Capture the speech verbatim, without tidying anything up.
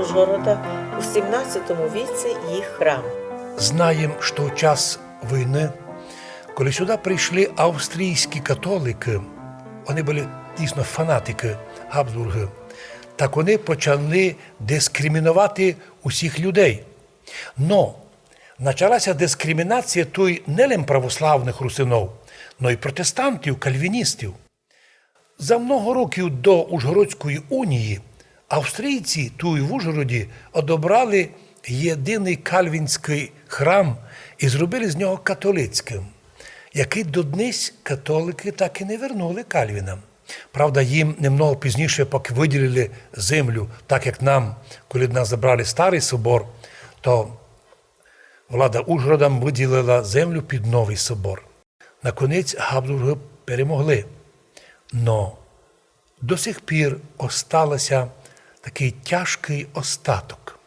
Ужгорода у сімнадцятому віці їх храм. Знаєм, што в час войны, коли сюды пришли австрійські католикы, они были дійсно фанатикы, Габсбургы, так они почали дискриміновати усіх людей. Но началася дискримінація туй не лем православных русинов, но й протестантів, кальвіністів. За много років до Ужгородської унії австрійці туй в Ужгороді одобрали єдиный кальвінськый храм і зробили з нього католицькым, якый доднесь католикы так і не вернули кальвінам. Правда, їм немного пізніше пак выділили землю, так як нам, коли од нас забрали старый собор, то влада Ужгорода выділила землю під новый собор. Наконець Габсбургы перемогли, но до сих пір осталося такый тяжкый остаток.